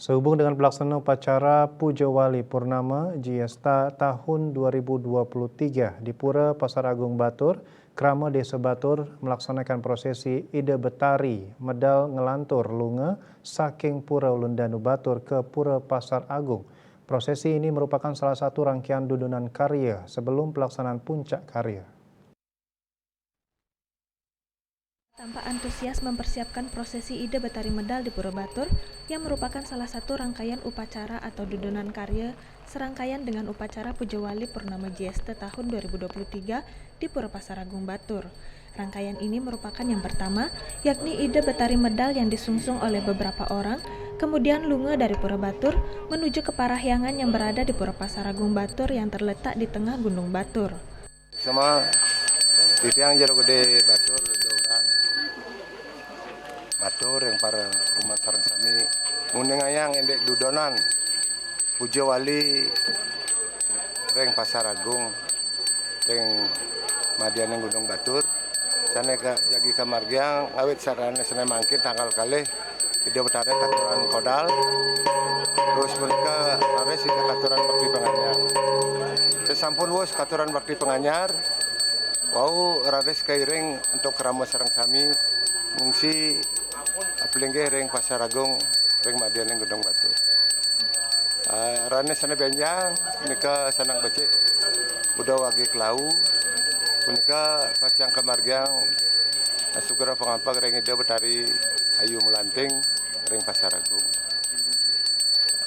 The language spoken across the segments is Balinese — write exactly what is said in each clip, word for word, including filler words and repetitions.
Sehubung dengan pelaksanaan upacara Puja Wali Purnama Jiesta tahun dua ribu dua puluh tiga di Pura Pasar Agung Batur, Krama Desa Batur melaksanakan prosesi Ida Betari Medal Ngelantur Lunga saking Pura Ulun Danu Batur ke Pura Pasar Agung. Prosesi ini merupakan salah satu rangkaian dudunan karya sebelum pelaksanaan puncak karya. Tampak antusias mempersiapkan prosesi Ida Betari Medal di Pura Batur, yang merupakan salah satu rangkaian upacara atau dudunan karya serangkaian dengan upacara Puja Wali Purnama Jiesta tahun dua ribu dua puluh tiga di Pura Pasar Agung Batur. Rangkaian ini merupakan yang pertama, yakni Ida Betari Medal yang disungsung oleh beberapa orang, kemudian lunga dari Pura Batur menuju ke parahyangan yang berada di Pura Pasar Agung Batur yang terletak di tengah Gunung Batur. Sama titiang Jero Gede Batur Doran. Batur yang para umat sareng sami nguningayang indik dudonan Puja Wali ring Pasar Agung ring madianing Gunung Batur. Sane ka jagi kamargiang awit sarane sane mangkin tanggal kalih Ida Betara katuran kodal. Terus punika raris Ida katuran bakti panganyar. Sesampun wus katuran bakti panganyar, wau raris kairing antuk krama sareng sami ngungsi aplinggih ring Pasar Agung ring madianing Gunung Batur. Ah, rane sane benjang punika sanang becik Buda Wage Klau punika pacang kamargiang sugra pangampek ring Ida Betari Ayu Melanting ring Pasar Agung.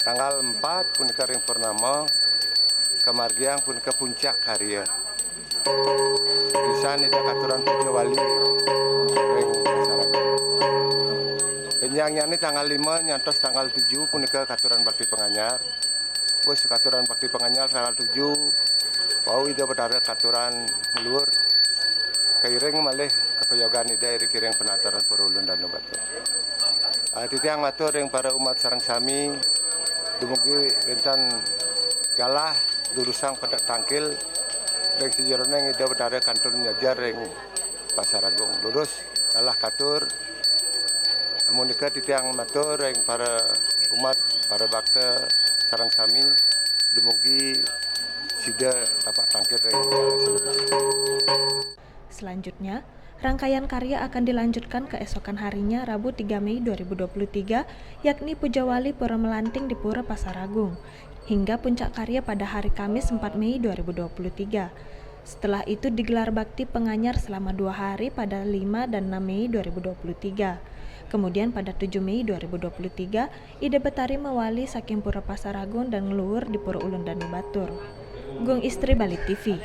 Tanggal empat punika ring purnama, kamargiang punika puncak karya. Pisan Ida katuran Puja Wali ring Pasar Agung. Benjangnyane tanggal lima nyantos tanggal tujuh punika katuran bakti panganyar. Wus katuran bakti panganyar tanggal tujuh, wau Ida Betara katuran ngluhur. Kairing malih kapayogan Ida ring kiring penataran Pura Ulun Danu Batur. Ah, titiang matur ring para umat sareng sami, dumugi wenten galah durusang pedak tangkil ring sajeroning Ida Betara kantun nyajar ring Pasar Agung. Lurus galah katur. Amunika titiang matur ring para umat, para bakta sareng sami, dumugi sida tapak tangkil ring galah sida. Selanjutnya, rangkaian karya akan dilanjutkan keesokan harinya, Rabu tiga Mei dua ribu dua puluh tiga, yakni Puja Wali Pura Melanting di Pura Pasar Agung, hingga puncak karya pada hari Kamis empat Mei dua ribu dua puluh tiga. Setelah itu digelar bakti penganyar selama dua hari pada lima dan enam Mei dua ribu dua puluh tiga. Kemudian pada tujuh Mei dua ribu dua puluh tiga, Ida Betari mewali saking Pura Pasar Agung dan ngluhur di Pura Ulun Danu Batur. Gung Istri, Bali T V.